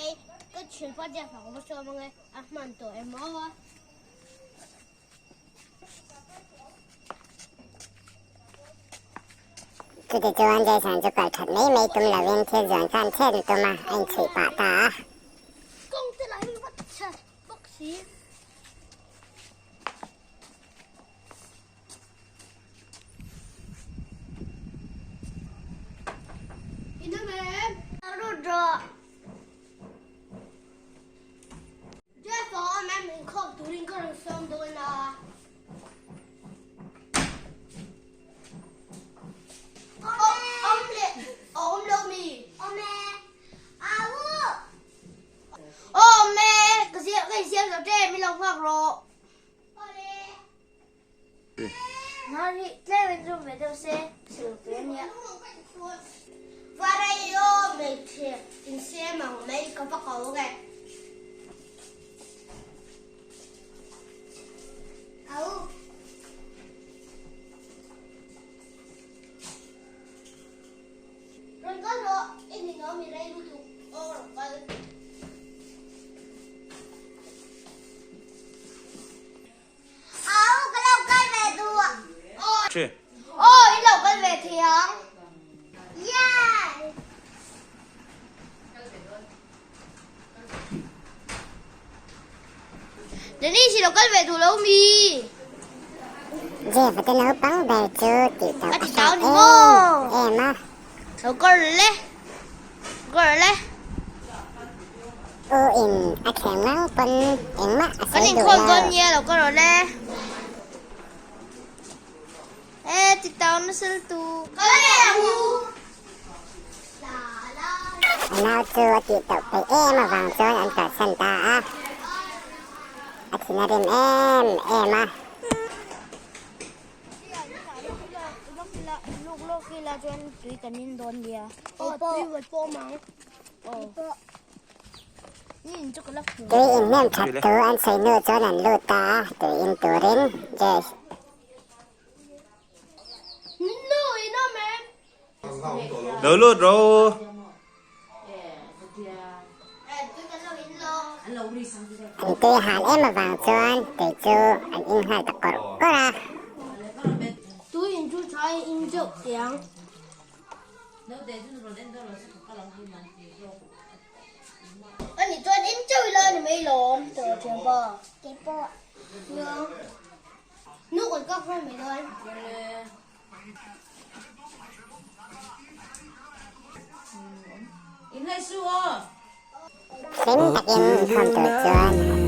Hei ka thianpa Jeff-a ka va sawm ange a hman tawh em aw. Chutichuan Jason chu kal that mai mai tum lovin thil zuan khan thlen tum a, a inchhuih pah ta a. Kawng te lah hi va chhe bawk si. Aw i lo kal ve thei ang. Denise i lo kal ve duh lo mi? Jeff-a te naupang ber chu tih tauh a hrang em em a. Lo kal le, kal le. U in a thleng ngang pawn engmah a sawi duh lo. Kan inkhawm dawn nia lo kal rawh le. E ti tau nasa lutuk. Kal leh ang u. A nau chu a tih tauh peih em avang chuan an kalsan ta a, a thin a rim em em a. Tui in hnem that thu an sawi hnu chuan an lut ta a, tui in turin Jess. Lo lut ro. An tui hal em avang chuan tui chu an in nghal ta kawrh kawrh a. Hlim takin inkhawm tur chuan an